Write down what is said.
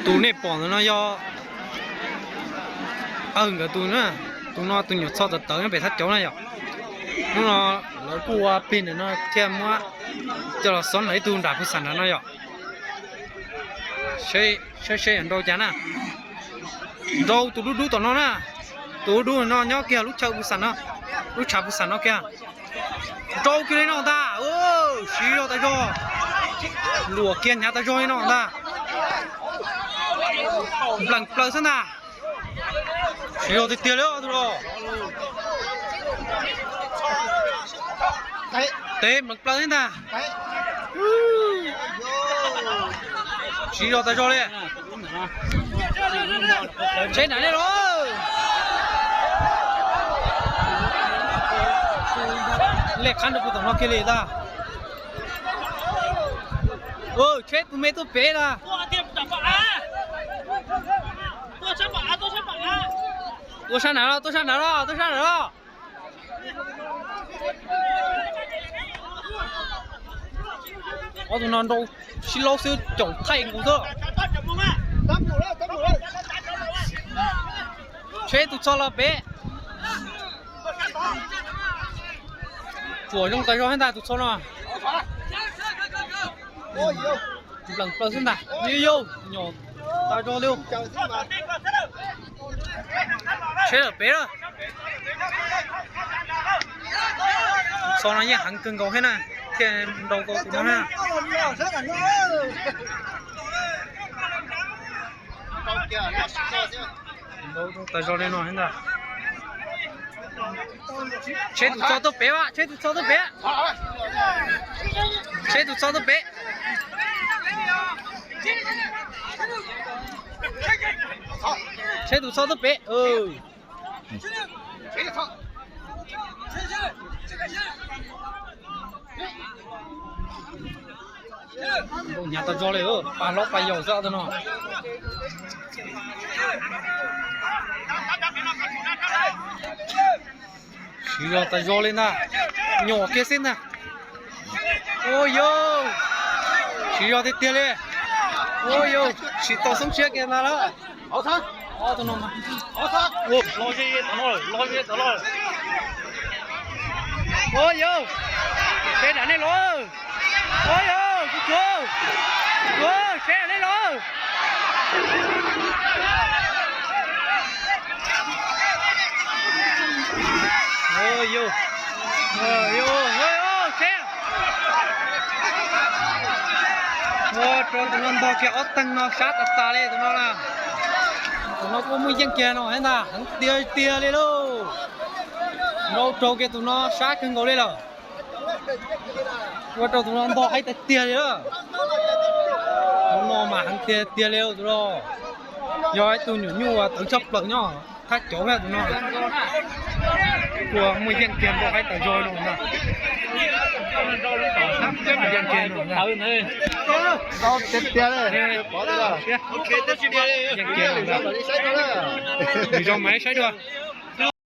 Tus nej pom ntawm no yog, aw, nkawd tus na, tus no tus nyuam txho tawv tawv nyob pem thaj cauv na yom. Hnub no lawv kuj ua plig ntawm no thiaj muab coj los xob ntawm ib tug nram pus xam nrad no yom. Saib seb yuav nrau cas na. Nrau tus dub dub tom no na. Tus dub dub no nyob kiag lub chaw pus xam no, lub tshav pus xam no kiag. Nrau kiag li no ntag, siv zog tas zog. Luam kiag hnyav tas zog li no ntag. Nplees plaws xwb ntag. Siv zog tiag tiag li tus los. Tev nplees plaws xwb ntag. Siv zog tas zog li. Tsheb nram nej los. Lej qab nrau puag tom no kiag li ntag. Tsheb tus me tuaj pem ntag. Tuaj sab nrad los, tuaj sab nrad los, tuaj sab nrad los. Ob tug no nrau sib laub xwb caum thaij nkaus xwb. Tsheb tus txho los pem. Tsuam zoo tas zog thiab ntag tus txho no. Nplees plaws xwb ntag, yau yau, nyom tas zog li. Tsheb lawm pem lawm. Tus txho no yeej heev kawg nkaus thiab na, thiaj nrau tau tus no na. Nrau tas zog li no thiab ntag. Tsheb tus txho tuaj pem, tsheb tus txho tuaj pem. Tsheb tus txho tuaj pem. Tsheb tus txho tuaj pem. Nrau hnyav tas zog li, pas hlob pas yaus xwb tus no. Siv zog tas zog li ntag, nyom kiag xwb ntag. Ua yau, siv zog tiag tiag li. Ua yau, tsis tau xoob siab kiag ntag lawm. Ua yau, seb nram nej los. Ua yau, kuv tuav, kuv tuav, seb nram nej los. Ua rau tus no ntog kiag ob teeg no sab tas tas li tus no na. Tus no kuj muaj yeej kiag no thiab ntag, heev tiag tiag li lauj. Nrau raug kiag tus no sab kawg nkaus li lawm. Ua rau tus no ntog haib tiag tiag li lawm. Tus no mas heev tiag tiag li tus no. Yog ib tug nyuam nyuj uas tawv tshaj plaws nyob thaj cauv thiab tus no. Kuj muaj yeej kiag nrau haib tas zog no na. Yeej kiag no na. Tiag tiag li. Yeej kiag no na. Nws zoo mas saib dua.